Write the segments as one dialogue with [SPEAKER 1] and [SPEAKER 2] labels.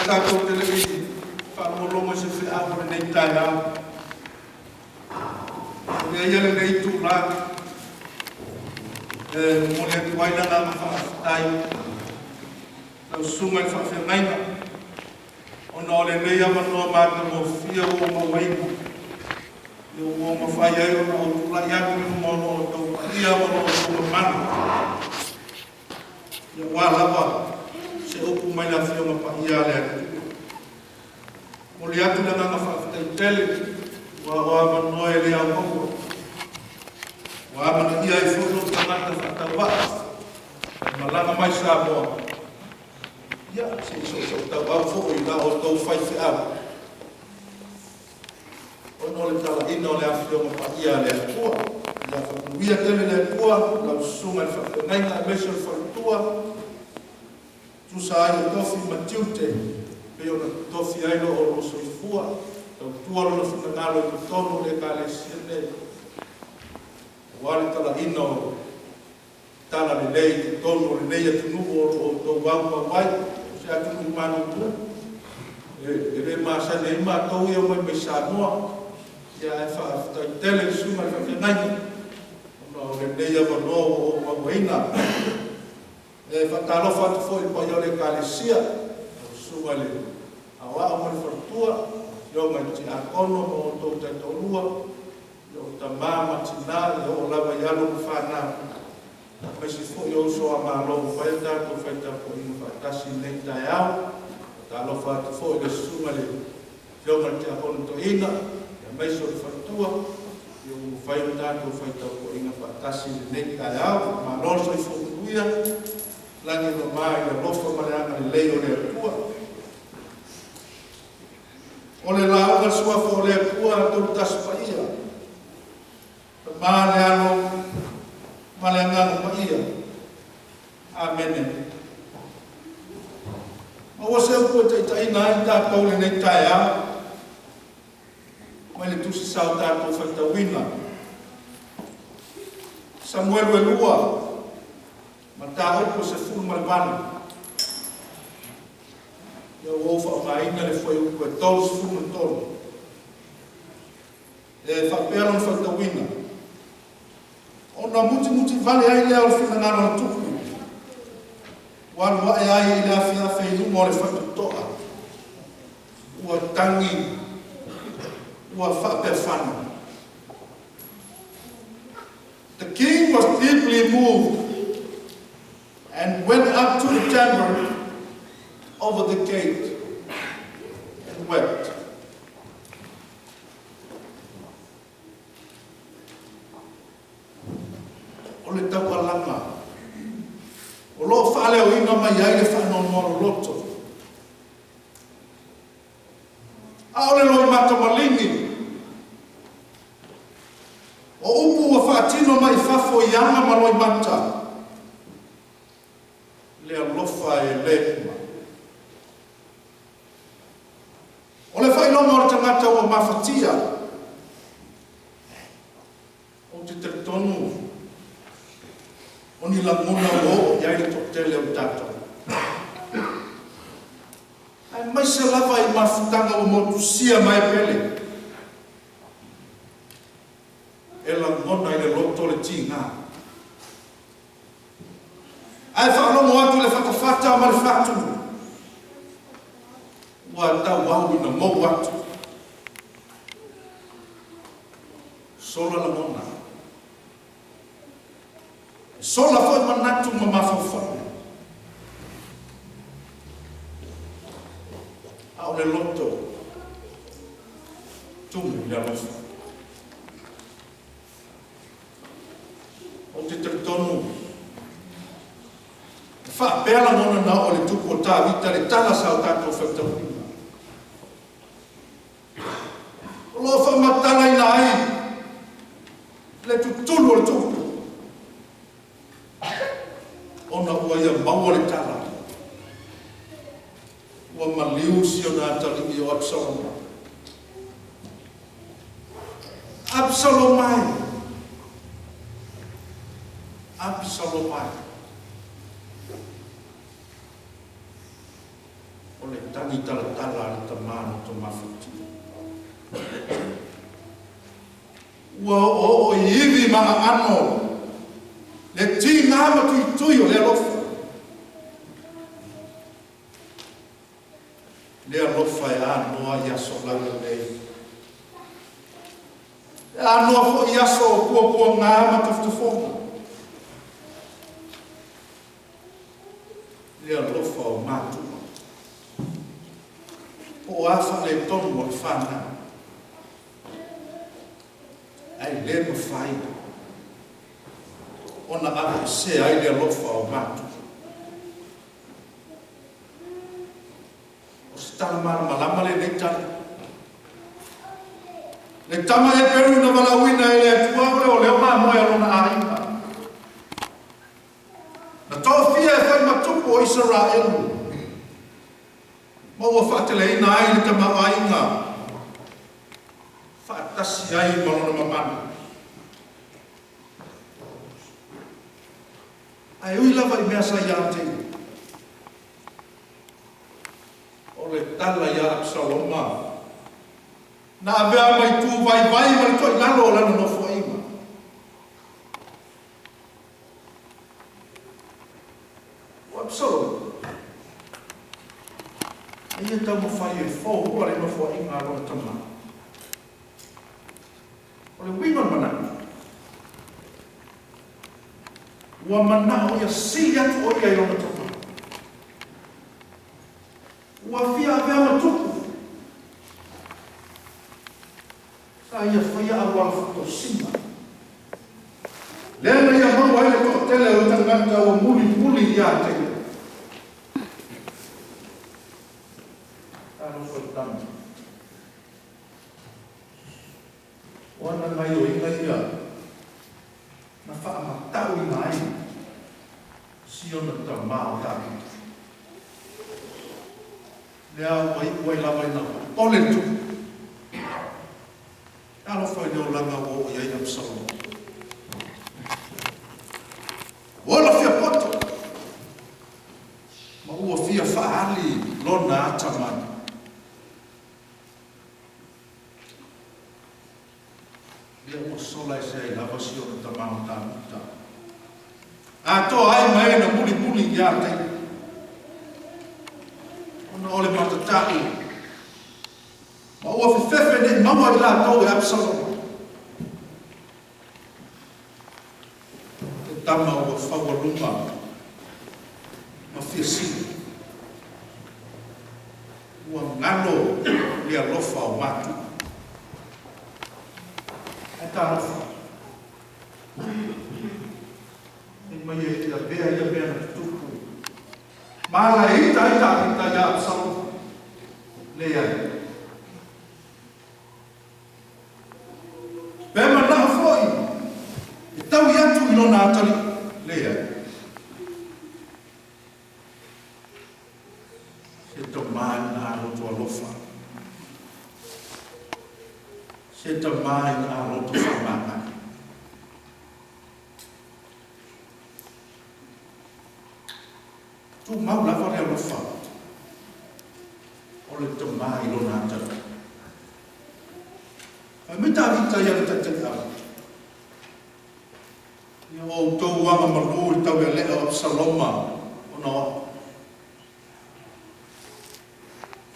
[SPEAKER 1] Tatou te le i faalogologo i se feau o lenei taeao, avea ia lenei itula e momoli atu ai le agaga faafetai i lau Susuga i le Faafeagaiga ona o lenei avanoa matagofie ua ou mauaina, ua mafai ai ona ou tulai atu i luma o lo outou paia ma lo outou mamalu, aua lava se upu mai le Afioga Paia a le Atua. E momoli atu le agaga faafetai tele aua o avanoa e le au maua, ua amanaia ai foi lou tagata faatauvaa e malaga mai Samoa, ia se i soosootauau foi i la outou faifeau ona o le talaiina o le Afioga Paia a le Atua. Ia faamanuia tele le Atua i lau Susuga i le Faafeagaiga aemaise o le faletua, tusa ai o tofi ma tiute pei ona totofi ai lo oulua soifua, tautua Lona finagalo i totonu o le Ekalesia nei, aua le talaiina o Talalelei i totonu o lenei atunuu o lo o outou aumau ai, o se atunuu malulu, e le masani ai matou ia e omai mai Samoa. Ae faafetai tele i le Susuga i le Faafeagaiga ona o lenei avanoa ua ou mauaina. E faatalofa atu foi i le paia o le Ekalesia, lau Susuga i le Aoao ma le faletua, afioga i Tiakono ma outou taitoalua, o tama ma tina, e oo lava i alo ma fanau, aemaise foi o uso a Malo ua mafai ona tatou fai tapuaiga faatasi i lenei taeao. Faatalofa atu foi i le Susuga i le Afioga i le Tiakono Toeaina aemaise o le faletua, ua mafai ona tatou fai tapuaiga faatasi i lenei taeao. Malo le soifua manuia, lagi e mama i le alofa ma le agalelei o le Atua. O le lauga a le Suafa o le Atua Tolutasi Paia, Tama le Alo ma le Agaga Paia. Amene. Maua se upu e taitaiina ai tatou i lenei taeao mai le tusi sa o tatou faitauina. Samuelu e 2, mataupu 18. Ia ua ou faaaogaina le fuaiupu e 33. E faapea lona faitauina. Ona mutimuti vale ai lea o le finagalo o le tupu, ua alu ae ai i le afeafe i luma o le faitotoa, ua tagi, ua faapeafano. The king was deeply moved and went up to the chamber over the gate and wept. O le taualaga o loo faaleoina mai ai le faanoanoa loloto. A o le loimata maligi o upu ua faatino mai fafo i aga ma loimata le alofa e le uma. O le faailoga o le tagata ua mafatia, ou te talitonu o ni lagona ua oo i ai le toatele o tatou. Aemaise lava i mafutaga ua motusia ma e pele. E lagona i le loto le tiga. Ae faalogo atu i le fatafata ma le fatu, ua tauau ina mou atu. Sola lagona. E sola foi manatu ma mafaufau. A o le loto, tumu i le alofa. Ou te talitonu, e faapea lagona na oo i le tupu o Tavita le tala sa o tatou faitauina. O lo o faamatalaina ai le tutulu o le tupu, ona ua ia maua le tala, ua maliu si ona atalii o Absaloma. Absaloma e! Absaloma e! O le tagi talatala a le tama loto mafatia. Ua oooo i ivi ma aano le tiga ma tuitui o le alofa. Le alofa e anoa i aso laulelei. E anoa foi i aso o puapuaga ma tafatafoga. Le alofa o matua. Po o a faaletonu o le fanau. Ae le mafai ona aveesea ai le alofa o matua. O se tala malamalama lenei tala. Le tama Heperu na valaauina e le Atua o le o lea mamoe a lona aiga. Na tofia e fai ma tupu o Isaraelu. Ma ua faateleina ai le tamaoaiga faatasi ai ma lona mamalu. Ae ui lava i mea sa ia te ia. O le tala ia Absaloma na avea mai tu vaivai ma le toilalo o lana nofoaiga. O Absaloma, a ia taumafai e foua le nofoaiga a lona tama. O le uiga o le manatu, ua manao ia sili atu o ia i lona tama. Ua fia avea ma tupu. Sa ia faia auala faatosina. Lea na ia maua ai le toatele o tagata ua mulimuli ia te ia. Talofa i le tama. O ana gaoioiga ia na faamatauina ai si ona tama o Tavita. Lea ua iu ai lava ina popole le tupu. Talofa i le olaga ua oo i ai Absaloma. Ua ola fiapoto ma ua fia faaali lona atamai. Lea ua sola ese ai lava si ona tama o Tavita. Atoa ai ma e na mulimuli ia te ia. Ona o le matatau ma ua fefefe nei maua i latou e Absaloma. Te tama ua faualuga ma fia sili. Ua galo le alofa o matua. Ae talofa. Fai mai e le i avea ia mea na tutupu. Ma alaita ai Tavita ia Absaloma. Leai. Pe manao foi e taui atu i lona atalii. Leai. Se tama ina a loto alofa. Se tama ina a loto faamagai. Tumau lava le alofa o le tama i lona atalii. Fai mai Tavita ia le taitaiau. Ia o outou aga malu i le taulealea o Absaloma ona o au.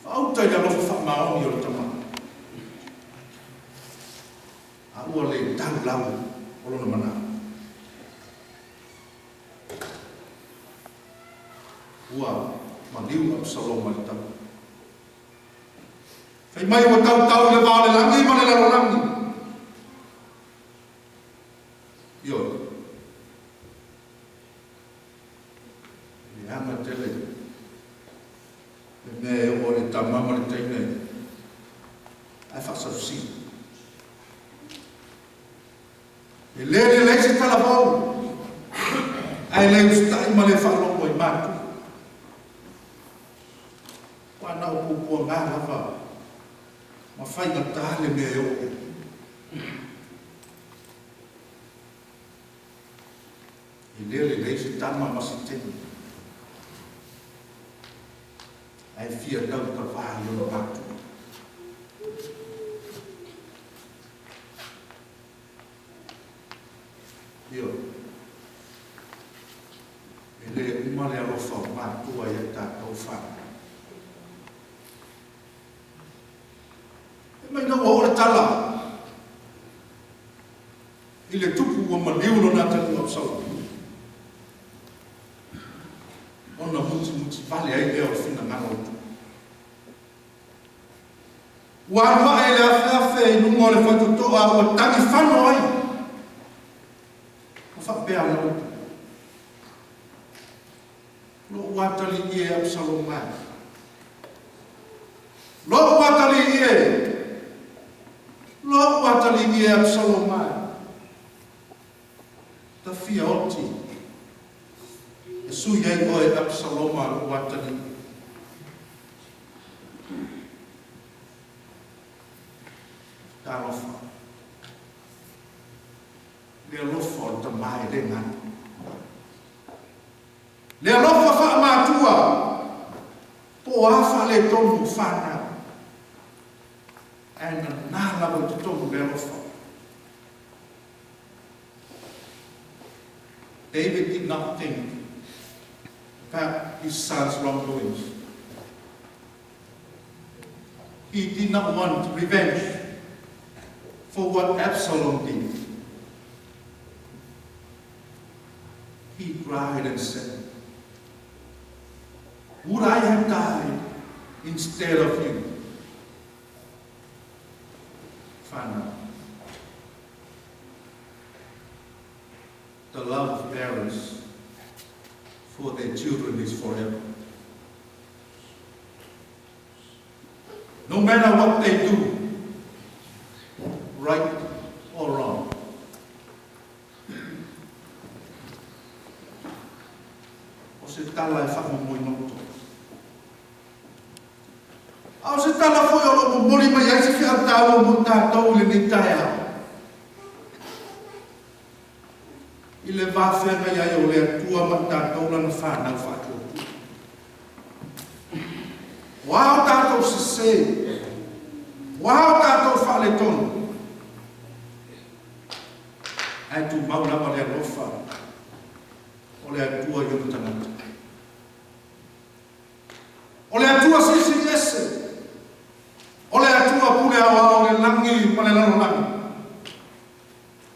[SPEAKER 1] Faauta i le alofa faamaoni o le tama. A ua le tau lau o lona manao. Ua maliu Absaloma i le tau. Fai mai ua tautau i le va o le lagi ma le lalolagi. Ioe. E leaga tele le mea e oo i le tama ma le teine ae faasausili. E le lelei se talavou ae le usitai ma le faalogo i matua. Ua na o puapuaga lava ma faigata le mea e oo i ai. E le lelei se tama ma se teine. Ae fia tautavā i ona matua. Ioe. E le uma le alofa o matua ia tatou fanau. E mai ina ua oo le tala i le tupu ua maliu lona atalii o Abesalomo, ona mutimuti vale ai lea o le finagalo o le tupu. Ua alu ae le afeafe i luga o le faitotoa ua tagifano ai. Ma faapea ana upu, Lou atalii e Absaloma e, lou atalii e, lou atalii e Absaloma e, ta fia oti e sui ai oe Absaloma lou atalii. Talofa. Le alofa o le tamā e le galo. Le alofa faamatua po o a faaletonu o fanau, ae nanā lava i totonu le alofa. David did not think about his son's wrongdoings. He did not want revenge for what Absalom did. He cried and said, Would I have died instead of you? Fanau. The love of parents for their children is forever. No matter what they do, right or wrong. O se tala e faamomoi loto. A o se tala foi o loo momoli mai ai se feau taua mo tatou i lenei taeao. I le va feagai ai o le Atua ma tatou lana fanau faatuatua. O a o tatou sesē, o a o tatou faaletonu, ae tumau lava le alofa o le Atua i ona tagata. O le Atua Silisili Ese, o le Atua Pule Aoao o le lagi ma le lalolagi,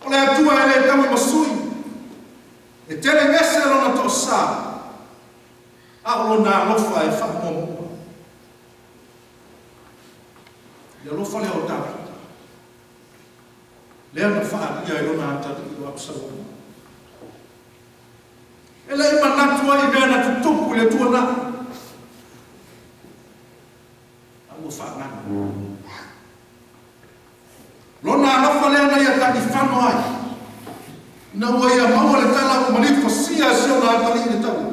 [SPEAKER 1] o le Atua e le taui ma sui, e telegese lona toasā, a o lona alofa e faamuamua. Le alofa lea o Tavita, lea na faaalia i lona atalii o Abesalomo. E le i manatu ai i mea na tutupu i le tuanai, a ua faagalo. Lona alofa lea na ia tagifano ai, ina ua ia maua le tala ua maliu fasia e si ona atalii i le taua.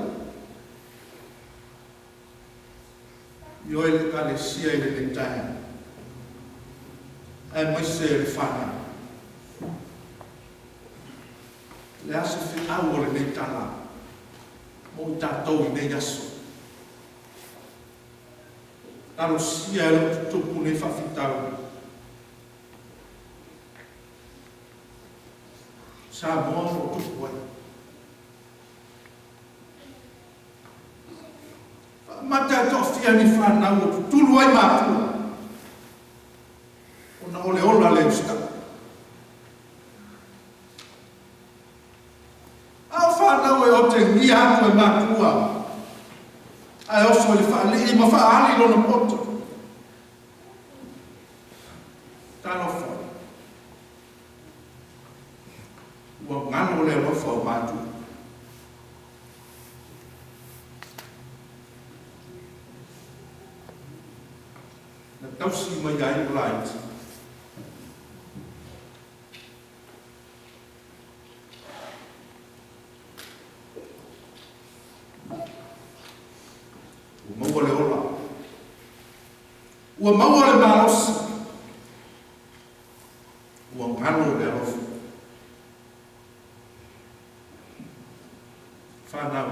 [SPEAKER 1] Ioe le Ekalesia i lenei taeao, aemaise le fanau. O le a se feau o lenei tala mo i tatou i nei aso? Talosia e lou tutupu nei faafitauli. Samoa o lo o tupu ai. Faamata e toafia ni fanau ua tutulu ai matua ona o le ola le usitai. A o fanau e otegia atu e matua ae oso i le faalii ma faaali lona poto. Talofa. Ua galo le alofa o matua. Na tausi mai ai o laiti. Ua maua le ola. Ua maua le malosi. Ua galo le alofa. Fanau.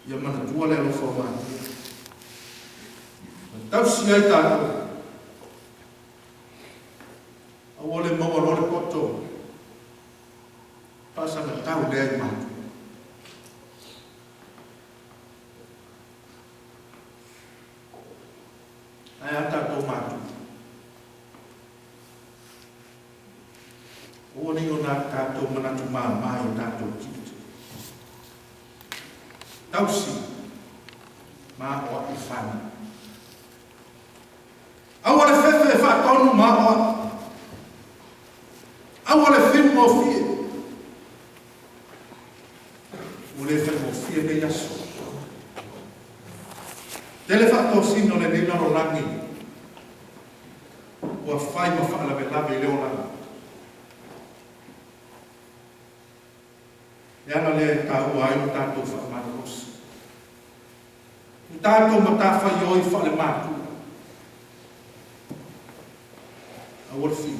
[SPEAKER 1] Ia manatua le alofa o matua. Ma tausi ai tatou. Aua le maua loa le poto faasagatau lea i matua. Ae a tatou matua? Aua ne i o tatou manatu māmā i o tatou tiute. Tausi ma aoai fanau. Aua le fefe e faatonu ma aoai. Aua le fiu gofie. Ua le faigofie nei aso. Tele faatosina o lenei lalolagi ua fai ma faalavelave i le olaga. Le ala lea e taua ai lo tatou faamalolosi. O tatou matafaioi faale-matua. Aua le fiu.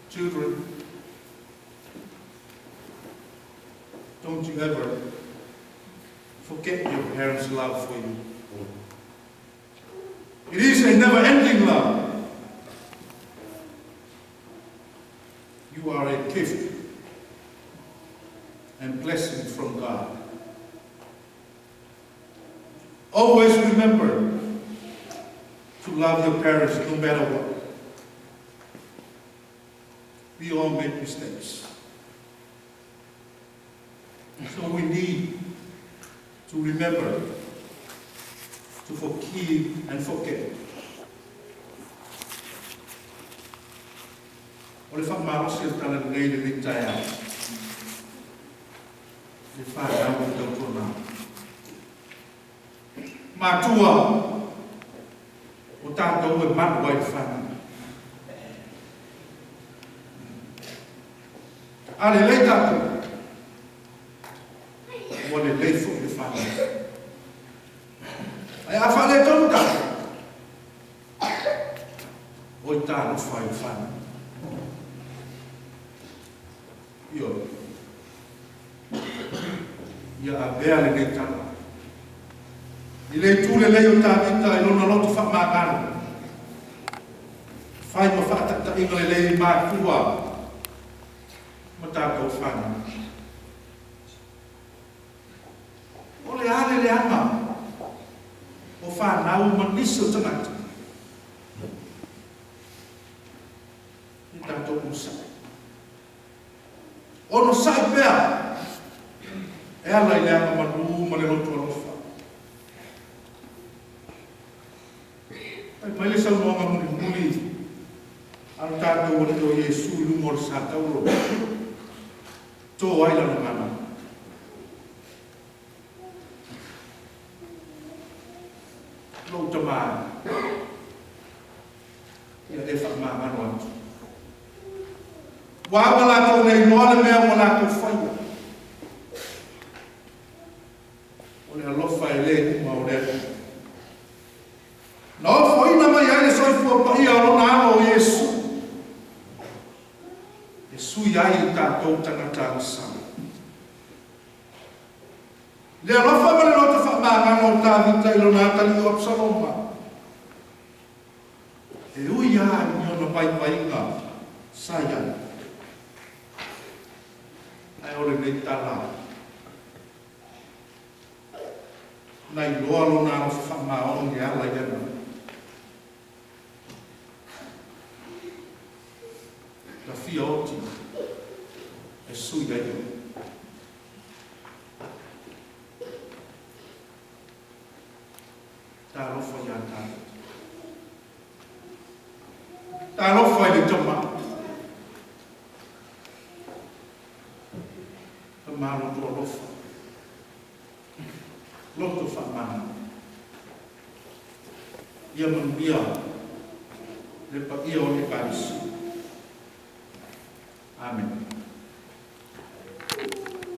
[SPEAKER 1] Children, don't you ever forget your parents' love for you. It is a never-ending love. You are a gift and blessing from God. Always remember to love your parents no matter what. We all make mistakes. So we need to remember to forgive and forget. O le faamalosi o le tala lelei lenei taeao. Le fanau o tautuana. Matua o tatou e malu ai le fanau. A lelei tatou, ua lelei foi le fanau. Ae a faaletonu tatou, oi talofa i le fanau. Ioe. Ia avea lenei tala. I le itu lelei o Tavita i lona loto faamagalo. Fai ma faataitaiga lelei i matua ma tatou fanau. O le a le leaga o fanau ma nisi o tagata. I tatou onosai. Onosai pea e ala i le agamalu ma le loto alofa. Fai mai le saunoaga mulimuli a le tatou Alii o Iesu i luga o le sa tauro. To ai lana mana. Lou Tama, ia e faamagalo atu. Ua ua latou le iloa le mea ua latou faia. O le alofa e le uma o le Atua. Na ofoina mai ai le soifua paia o lona alo o Iesu. E sui ai i tatou tagata agasala. Le alofa ma le loto faamagalo o Tavita i lona atalii o Absaloma. E ui lava i ona vaivaiga sa i ai. Ae o lenei tala. Na iloa lona alofa faamaoni e ala i le Atua. Na fia oti e sui ai oe. Talofa ia Tavita. Talofa i le tama. Tama loto alofa. Loto faamagalo. Ia manuia le paia o le Ekalesia.